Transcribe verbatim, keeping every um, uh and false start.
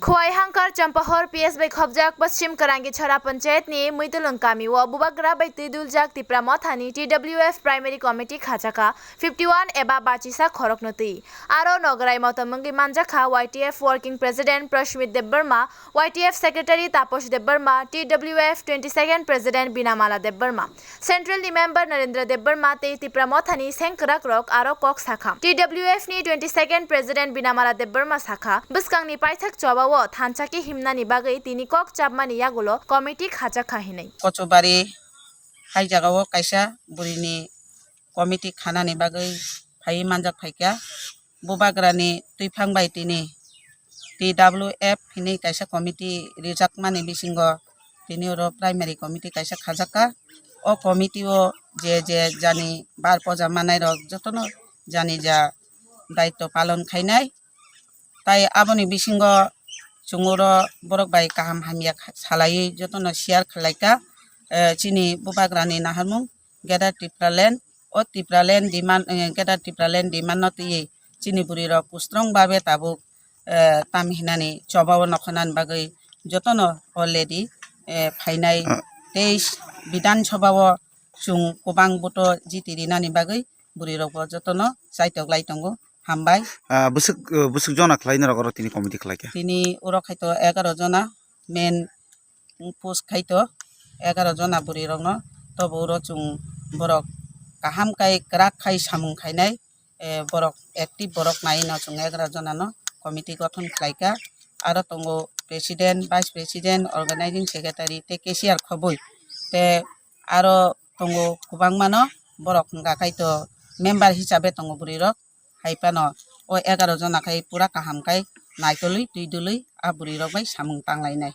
Khowai Hangkar Champahor P S bai khobjak Paschim Karangi Chhara Panchayat ni Muitulung kami o Bubagra bai twi duljak Tipra Motha ni T W F Primary Committee khachakha fifty one eba bachisa khorokno twi. Aro nograi motom wngwi manjakha Y T F Working President Prashmit Debbarma, Y T F Secretary Taposh Debbarma, T W F twenty second President Binamala Debbarma, Central ni member Narendra Debbarma tei Tipra Motha ni sengkwrak rok aro kok sakha. T W F ni twenty second President Binamala Debbarma sakha, bwskang ni paithak choba o thansa khe himnani bagwi tini kok chapmani yagulo committee khachakha hinwi. Kochubari hai jagao kaisa burini committee khanani bagwi phaiwi manjak phaikha. Bubagrani twiphang bai tini T W F hinwi kaisa committee rijakmani bisingo tini oro primary committee kaisa khajakha. O committee o je je jani bar poja manai rok jotono jani ja daityo palon khainai. Tai aboni bisingo chwng oro borok bai kaham hamya kha-, salaiwi jotono share khlaikha. Eh, chini Bubagrani naharmung Greater Tipraland, o Tipraland demand, eh, Greater Tipraland demand no twiwi chini bwrwi rok kustrong babe tabuk, eh, tam hinani choba o nokhanani bagwi jotono already, eh, phainai Ah. teis Bidhan Sabha o chwng kwbang vote o jiti rinani bagwi bwrwi rok bo jotono chaitok lai tongo. Hambai. Ah, bwswk, eh, bwswk jona khlai norok oro tini committee khlaikha? Tini oro khaito egaroh jona main post khaito egaroh jona bwrwi rokno, tobo oro chwng borok kaham khai kwrak khai samung khainai, eh, borok active borok naino chwng egaroh jonano committee gothon khlaikha. Aro tongo president, vice president, organizing secretary tei cashier khobwi, tei aro tongo kwbangmano borok wngkha khaito member hisabe tongo bwrwi rok. Hai phano o egaroh jona khai pura kaham khai naitolwi twi dului a bwrwi rok bai samung tanglainai.